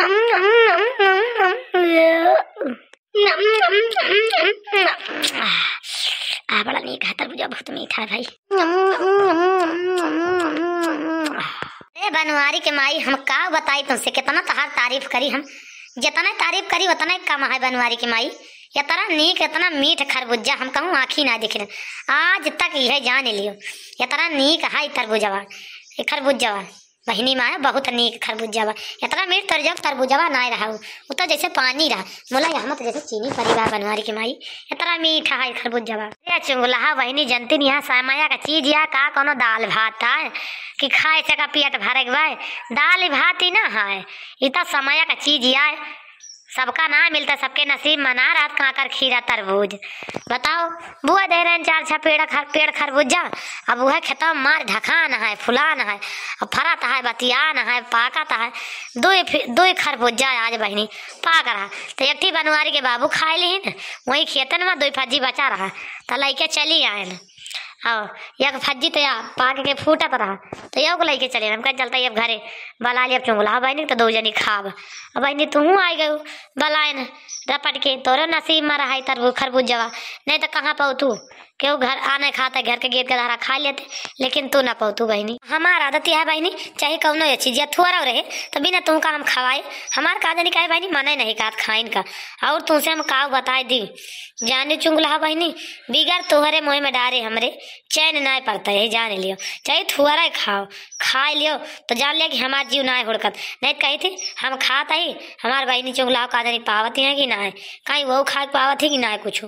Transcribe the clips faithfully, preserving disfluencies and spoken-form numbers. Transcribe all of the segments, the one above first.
आ, बड़ा नीक है तरबूजा, बहुत मीठा है भाई। ए बनवारी के माई, हम का बताई तुमसे, कितना तहार तारीफ करी हम, जितना तारीफ करी उतना ही कम है बनवारी के माई। इतना नीक, इतना मीठ खरबूजा हम कहूँ आँखी ना देखे। आज तक यह जान लियो, इतना नीक है तरबूजवा, ए खरबूजवा। बहिनी माय, बहुत नीक खरबूजा बा। इतना मीठ तरबूजा, तरबूजवा नाय रहा हो, उ तो जैसे पानी रहा। मोला यहाँ तो जैसे चीनी परी बा बनवारी के माई, इतना मीठा है खरबूजा बा। ए चुंगुलहा बहिनी, जनती नहीं है समया का चीज या का, कोनो दाल भात है कि खाए से का पेट भरे के बा? दाल भात ही ना है, इतना समया का चीज या है। सबका ना मिलता, सबके नसीब में ना रहत कांकर खीरा तरबूज। बताओ, बुआ दे रहे हैं चार छह पेड़ खर-, पेड़ खरबूजा, अब वह खेतवा में मार ढकान है, फुलान है, अब फरत है, बतियान है, पाकत है। दुई फि-, दुई खरबूजा आज बहिनी पाक रहा, तो एक ठी बनवारी के बाबू खाए लीन, वही खेतन में दुई फज्जी बचा रहा, तो लइके चली आएन। हाँ, एक फज्जी तो या पाक के फूटत रहा, तो यो को लइके चले। हम कहे, "चलता अब घरे बला लिया चुंगुलहा बहिनी, तो दो जनी खाब।" अब बहिनी, तुहूँ आई गयो बलायन रपट के, तोरो नसीब में रहा तरबूज खरबूजवा, नहीं तो कहाँ पाऊ तू? केहू घर आने खाता, घर के गेट के धारा खा लेते, लेकिन तू ना पाऊ तू बहिनी। हमार आदत यह है बहिनी, चाहे कौनो ये चीज या थुअरा रहे, तो बिना तुमका हम खवाए, हमार का जानी काहे बहिनी, मने नहीं कात खाइन का। और तुमसे हम काव बताए दी, जाने चुंगुलहा बहिनी, बिगर तोहरे मुँह में डारे हमरे चैन नाय पड़ता है, जान लियो। चाहे थुअरा खाओ, खा लियो, तो जान लिया कि हमार जीव नाय हुड़कत। नहीं तो कही थी, हम खात ही, हमार बहिनी चुंगुलहा का जानी पावत है कि नाय, कहीं वो खा पावत है कि नाय कुछ,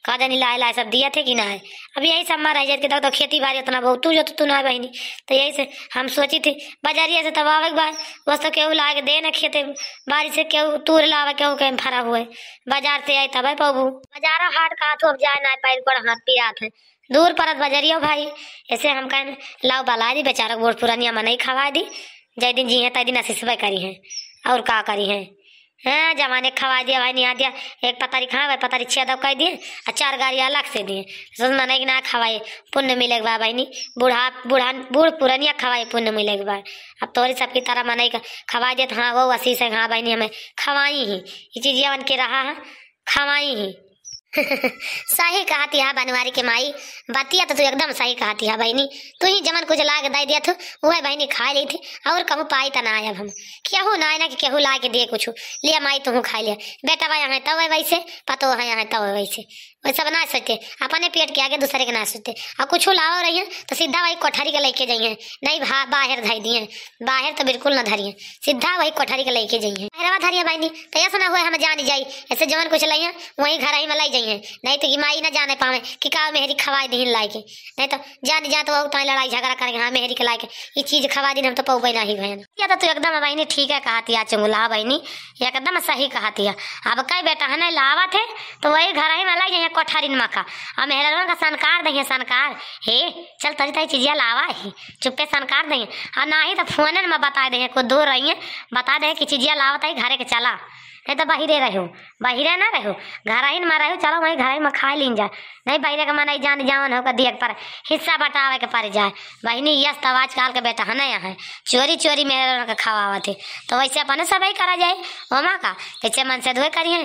का जानी लाए लाए सब दिया थे कि नाय। अब यही सब मारा है, जबकि तक तो खेती बाड़ी उतना बहुत तू जो तो तू नाय बहिनी, तो यही से हम सोची थी, बाजारिया से तब आवे के बाद, बस तो केहू लाए के दे ना खेते बाड़ी से, केहू तूर लावे, केहू के फरा हुए, बाजार से आई तबे पाबू। बाजारा हाट का तो अब जाए नाय पाई, गोड़ हाथ पिरात है। दूर परत बजरियो भाई, ऐसे हम कहन, लाओ बलाए दी बेचारा, बूढ़ पुरानिया मनई खवाए दी, जय दिन जी हैं, तय दिन आशीषबे करी हैं, और का करी हैं? हैं, जवाने खवाए दिया भाई, निहा दिया, एक पतरी खा, भाई पतरी छिया दब कह दिए, आ चार गारी अलग से दिए। सोच मनई के ना खवाए, पुण्य मिले के बा बहिनी, बूढ़ा, बूढ़ा, बूढ़ पुरानिया खवाए, पुण्य मिले के बा। अब तोरी सबकी तरह मनई का खवाए देत, हाँ, वो आशीष है, हाँ बहिनी, हमें खवाई ही, ये चीज ये बन के रहा है, खवाई ही। सही कहती है बनवारी के माई, बतिया तो तू एकदम सही कहती है बहिनी। तू ही जमन कुछ ला के दे दिया थू, वह बहिनी खा ली थी, और कहूँ पाई त ना आयब हम। केहू ना आए ना कि केहू ला के दे कुछ, लिया माई तू खा लिया। बेटा वह यहाँ तो वह वैसे, पतो है यहाँ तो वह वैसे, वह सब ना सोचते, अपने पेट के आगे दूसरे के ना सोचते। और कुछ लाओ रही है तो सीधा वही कोठरी के लेके जाइए, नहीं भा-, बाहर धई दिए, बाहर तो बिल्कुल ना धरिए, सीधा वही कोठरी के लेके जाइए। बाहरवा धरिए बहिनी, तो ऐसा ना हुए हम जान जाई, ऐसे जवन कुछ लइया वही घर ही में लाई जाइए, नहीं तो कि माई ना जाने पावे कि का मेहरी खवाई दीन लाई के, नहीं तो जान जा तो वो ताई लड़ाई झगड़ा करेंगे, हाँ मेहरी के लाई के ये चीज खवा दीन, हम तो पौबे नहीं भयन। या तो तू एकदम बहिनी ठीक है कहती है चुंगुला बहिनी, एकदम सही कहती है। अब कई बेटा है ना लावत है तो वही घर ही में लाई जाइए कोठरिन में का, और मेहरवा का सनकार दहिए सनकार, हे चल तरी तरी चीजिया लावा ही, चुप्पे सनकार दहिए। और ना ही तो फोनन में बता दे, कुछ दूर रहिए, बता दे कि चीजिया लावत है घरे के चला, नहीं तो बहिरे रहो, बहिरे ना रहो, घर ही में रहो, चलो वही घर ही में खा लीन जाए। नहीं बहिरे के मन आई जान जावन हो दिए के पर हिस्सा बटावे के पड़ जाए। बहिनी यस तब आजकल के बेटा है ना यहाँ चोरी चोरी मेहरवा के खवावत है, तो वैसे अपने सब ही करा जाए। ओमा का जैसे मन से दुए करिए,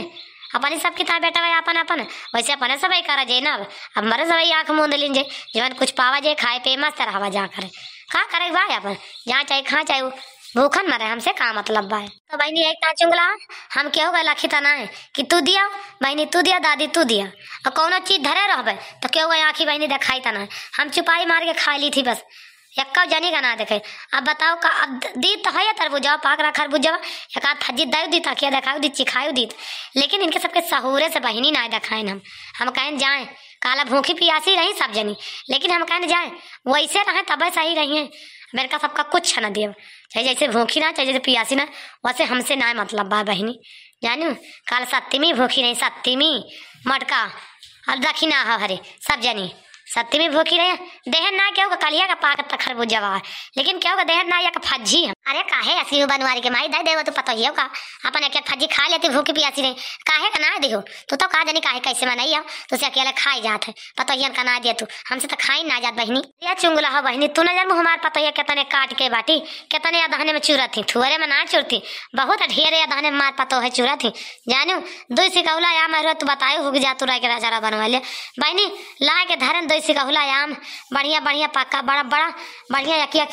अपने सब किताब बेटा भाई अपन अपन, वैसे अपने सब ही करा जाए ना। अब अब मरे सब ही आँख मूंद लीन जाए, जवन कुछ पावा जाए खाए पे मस्त रहवा जा करे। का करे भाई अपन, जहाँ चाहे खा चाहे भूखन मरे, हमसे का मतलब बा। तो बहिनी एक ना चुंगला, हम केहू का लाखी तना है कि तू दिया बहिनी, तू दिया दादी, तू दिया, और कौनो चीज धरे रहबे तो केहू का आँखी बहिनी देखाई तना है। हम चुपाई मार के खा ली थी बस, एक्का जनी का ना देखे। अब बताओ का, अब द-, दी तो है तरबूजा, पाक रहा खरबूजा, एक आध फज्जी दे दी, तकिया देखाओ दी, चिखाओ दी, लेकिन इनके सबके सहूरे से बहिनी ना देखाइन हम। हम कहें जाए, काला भूखी पियासी रही सब जनी, लेकिन हम कहें जाए, वैसे रहे तबे सही रही है। मेरे का सबका कुछ न दिए, चाहे जैसे भूखी ना, चाहे जैसे पियासी ना, वैसे हमसे ना मतलब बा बहिनी, जानू। काल सत्ती में भूखी नहीं, सत्ती में मटका और दखिना हो हरे सब जनी, सत्ती में भूखी रहे, देहन ना केहू का कलिया का पाकत त खरबूजवा है, लेकिन केहू का देहन ना या का फज्जी हम। अरे काहे असी हो बनवारी के माई, दे देव तू पतोहियो का, अपन एक एक फज्जी खा लेती भूखी पियासी रही, काहे का ना देहो? तू तो का जानी काहे कैसे मनई हो, तुसे अकेले खाई जात है, पतोहियन का ना दे तू, हमसे तो खाई ना जात बहिनी। या चुंगला हो बहिनी, तू नजर में हमार पतोहिया केतने काट के बाटी, केतने अदहने में चुरत ही, थुअरे में ना चुरती, बहुत ढेरे अदहने में मार पतोहे चुरत ही। जानू, दुई सिकहुला आम अरुआ तू बतायो हुक जा तू रह के राजा बनवा ले। बहिनी, ला के धरन दुई सिकहुला आम, बढ़िया, बढ़िया पक्का, बड़ा, बड़ा, बढ़िया यकिया,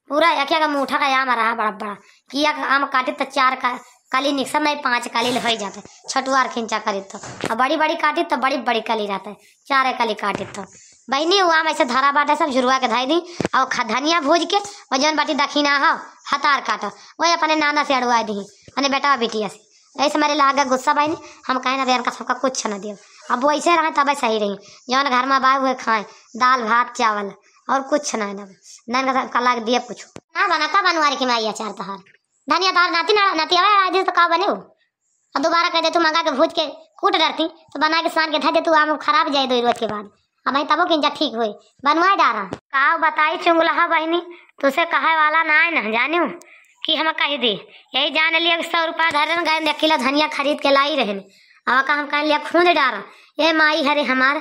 पूरा यकिया का मूठा का आम रहा बड़ा, बड़ा। कि एक आम काटी त चार का, कली निकसा नहीं, पाँच कली होई जाते। छटुआर खिंचा करी तो। आ बड़ी, बड़ी काटी त बड़ी, बड़ी कली रहते। चारे कली काटी तो। बहिनी, वो आम ऐसे धरा बाटे सब झुरवा के धई दी। और ख-, धनिया भूज के, और जौन बाटी दखिना हो, हतार काटो। वही अपने नाना से अड़ुआ दी, अपने बेटा बिटिया से। ऐसे मारे लागे गुस्सा बहिनी, हम कहे ना, इनका सबका कुछ न दियो। अब वैसे रहे तबे सही रही, जौन घर में बाय हुए खाए, दाल भात चावल, और कुछ ना है ना, ना इनका सबका लाग दिए कुछ। ना बना का बनवारी की माई अचार तहार, धनिया तहार नाती ना, नाती आवे आज तो का बने हो? और दोबारा कह दे तू मंगा के भूज के कूट डरती, तो बना के सान के धर दे तू, आम खराब जाए दो रोज के बाद। अब भाई तबो किंजा ठीक होए, बनवाए डारा। का बताई चुंगलहा बहिनी, तुसे कहे वाला ना है ना, जानियो कि हम कह दी, यही जान लिया कि सौ रुपया धरन गए, एक किलो धनिया खरीद के लाई रहन। अब का हम कह लिया खूंद डारा, ए माई हरे हमार,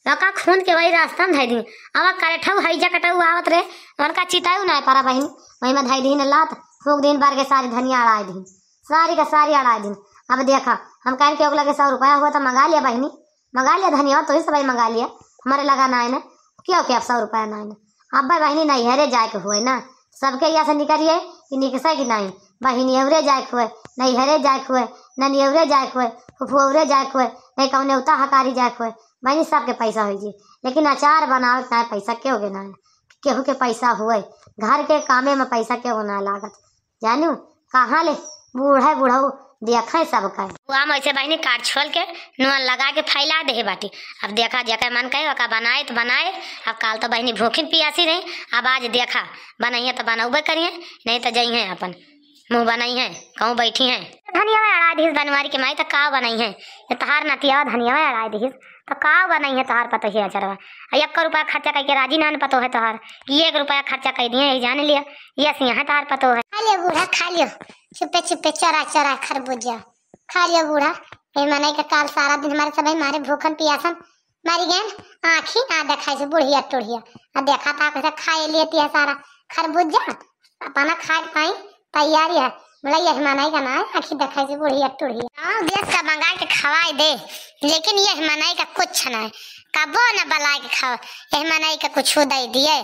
ओका खूंद के वही रास्ता में धई दी। अब करठऊ हैजा कटऊ आवत रहे, उनका चिताऊ ना परा बहिनी, वही में धई दी न लात, फूक दिन बार के सारी धनिया अड़ाई दी, सारी का सारी अड़ाई दी। अब देखा, हम कहन के ओकला के सौ रुपया हुआ तो मंगा लिया बहिनी, मंगा लिया धनिया, तो ही सब मंगा लिया, हमारे लगा ना है ना, क्यों के अब सौ रुपया ना है ना। अब बहिनी नैहरे जाए के हुए ना, सबके यहाँ से निकलिए कि निकसे कि नहीं, बहिनी अवरे जाए के हुए, नैहरे जाए के हुए, ननियवरे जाए के हुए, फुफुअवरे जाए के हुए, नहीं कौने उता हकारी जाए के हुए, बहिनी सबके पैसा होई जी, लेकिन अचार बनावे के ना पैसा केहू के ना है, केहू के पैसा हुए, घर के कामे में पैसा केहू ना लागत। जानू, कहाँ ले बूढ़ा बुढ़ऊ देखे सबका। वो आम ऐसे बहिनी काट छोल के नून लगा के फैला देहे बाटी। अब देखा जेकर मन कहे ओका बनाए तो बनाए। अब काल तो बहिनी भूखिन पियासी रही, अब आज देखा बनइहे तो बनौबे करिहे, नहीं तो जइहे अपन मुँह बनइहे, कहूँ बैठी हैं। धनिया में अड़ा दिहिस बनवारी के माई, तो का बनइहे? ये तहार नतिया धनिया में अड़ा दिहिस, तो का बनइहे तहार पतोहिया अचरवा? आ एक रुपया खर्चा करके राजी नान पतोहे तोहार, कि एक रुपया खर्चा कर दिए, यही जान लिया, ये सिंह है तहार पतोहे। खा लियो बूढ़ा, खा लियो, चुप्पे चुप्पे चरा चरा खरबूजा खा लियो बूढ़ा। ए मनई के काल सारा दिन हमारे सब मारे भूखन पियासन मरी गए, आँखी ना देखाई से बुढ़िया टुढ़िया। आ देखा था कैसे खाए लेती है सारा खरबूजा, अपना खाए के पाई तैयारी है। बोला यही मनई का ना है, आँखी देखाई से बुढ़िया टुढ़िया। गाँव देश का मंगा के खवाए दे, लेकिन यही मनई का कुछ ना है, कबो न बलाए के खाओ, यही मनई का कुछ दे दिए।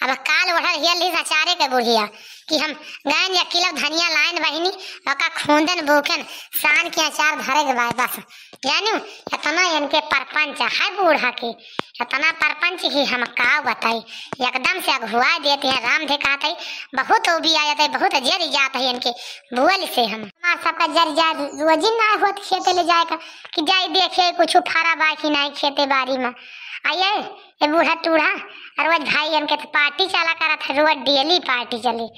अब काल ओढ़ल हियल रही अचारे के बुढ़िया कि हम गैन या किलो धनिया लाइन बहिनी, ओका खूंदन भूखन सान के अचार धरे के बाय बस। जानू, इतना इनके परपंच है बूढ़ा के, इतना परपंच ही हम का बताई, एकदम से अघुआ देती हैं। राम धे कहत है, बहुत उबी आ जात है, बहुत जर जात है इनके बोल से हम। हमार सबका जर जा रोजी ना होत खेते ले जाए का, कि जाई देखे कुछ फरा बा कि नहीं खेते बारी में। आ ये, ये बूढ़ा टूढ़ा, और वो भाई इनके तो पार्टी चला करत है, रोज डेली पार्टी चली,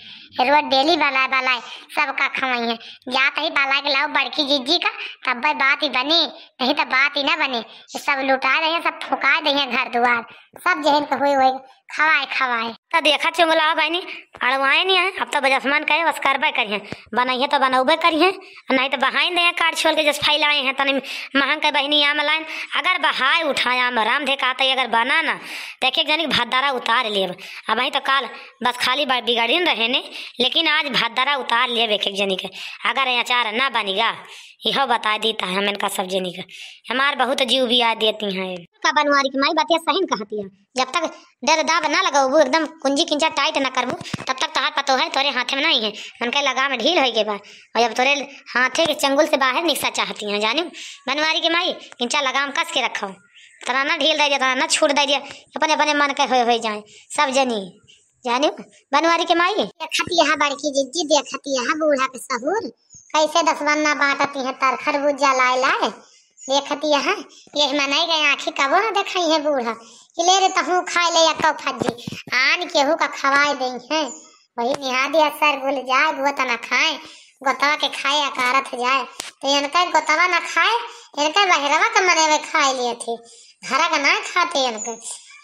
रोज डेली बलाए बलाए सबका खवाई है। जात ही बलाए के लाओ बड़की जिज्जी का, तब बात ही बनी, नहीं तो बात ही ना बने। ये सब लुटा दे, सब फुका दे घर दुआर, सब जहन के हुए हुए खवाए खवाए। तो देखा चुंगला बहिनी, अड़वाए नहीं है, अब तो बजसमान कहे बस करबे करिए, बनाइए तो बनौबे करिए, नहीं तो बहाइन दे काट छोल के जस फैलाए हैं, तनी महंग के बहिनी आम लाइन, अगर बहाए उठाए आम राम धे कहते, अगर बना ना, तो एक एक जनी के भद्दारा उतार लेब। अब वहीं तो काल बस खाली बा-, बिगड़िन रहे ने, लेकिन आज भद्दारा उतार लेब एक एक जनी के, अगर ये अचार ना बनिगा, इहो बता दी त हम इनका सब जनी के, हमार बहुत जीव बिया देती हैं। का बनवारी की माई बतिया सही न कहती है, जब तक डर दाब ना लगौबू, एकदम कुंजी किंचा टाइट ना करबू, तब तक तोहार पतोह है तोरे हाथे में नहीं है, उनके लगाम ढील होई के बा। और जब तोरे हाथे के चंगुल से बाहर निकसा चाहती हैं, जानियो बनवारी के माई, किंचा लगाम कस के रखो, तना ना ढील दे दिया, तना ना छूट दे दिया, अपने अपने मन के होए होए जाए सब जनी, जानियो बनवारी के माई। देखती है बड़की जिज्जी, देखती है बूढ़ा के सहूर, कैसे दसवन्ना बांटती है तर खरबूजा लाए लाए। देखती है, यही मनई के आँखी कबो न देखाई है बूढ़ा कि ले रे तहूँ खाए ले या कौ फज्जी, आन केहू का खवाए दई है। वही निहा दिया सर गुल जाए, गोत न खाए, गोतवा के खाए अकारथ जाए। तो इनका गोतवा न खाए, इनका बहरवा के मने में खाए लिए थे, घर का ना खाते इनके।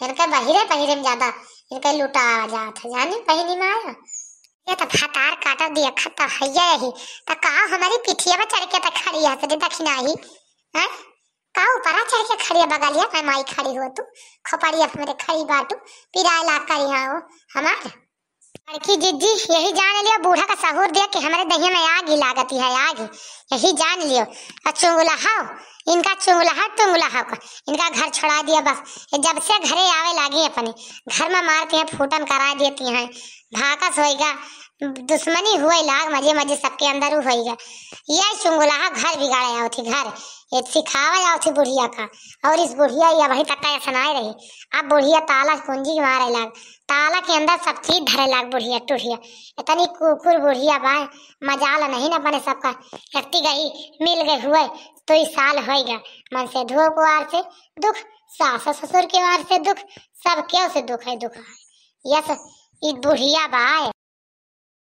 इनके बहिरे बहिरे में ज्यादा इनके लुटा जात है, जानी बहिनी माया। ये तो भतार काटा दिया खत्ता हैया यही। तो का हमारी पिठिया पर चढ़ के तो खड़ी है, सदी दखिनाही। हैं? का ऊपरा चढ़ के खड़ी है, बगलिया में माई खड़ी हो तू, खोपड़िया पे मेरे खड़ी बाटू, पिराए लाग करी हाँ हो हमार। बड़की जिज्जी, यही जान लियो, बूढ़ा का सहूर दिया कि हमरे दहिया में आग ही लागती है, आग ही, यही जान लियो। और चुंगुलहाओ, इनका चुंगुलहा टुंगुलहा का, इनका घर छोड़ा दिया बस। ये जब से घरे आवे लागी अपने, घर में मारती हैं, फूटन करा देती हैं, भाकस होएगा, दुश्मनी हुए लाग, मजे मजे सबके अंदर उ होएगा। ये चुंगुलहा घर बिगाड़े आओ थी, घर ये सिखावे आओ थी बुढ़िया का। और इस बुढ़िया ये अबहीं तक का ऐसा नाहीं रही। अब बुढ़िया ताला कुंजी मारे लाग, ताला के अंदर सब चीज धरे लाग बुढ़िया टुढ़िया। इतनी कुकुर बुढ़िया बाय, मजाल नहीं न बने सबका। कट्टी गई, मिल गए हुए, तो इस साल होएगा। मन से धो कुआर से दुख, सास ससुर के वार से दुख, सब केहू से दुख है, दुख है। यस, ई बुढ़िया बाय।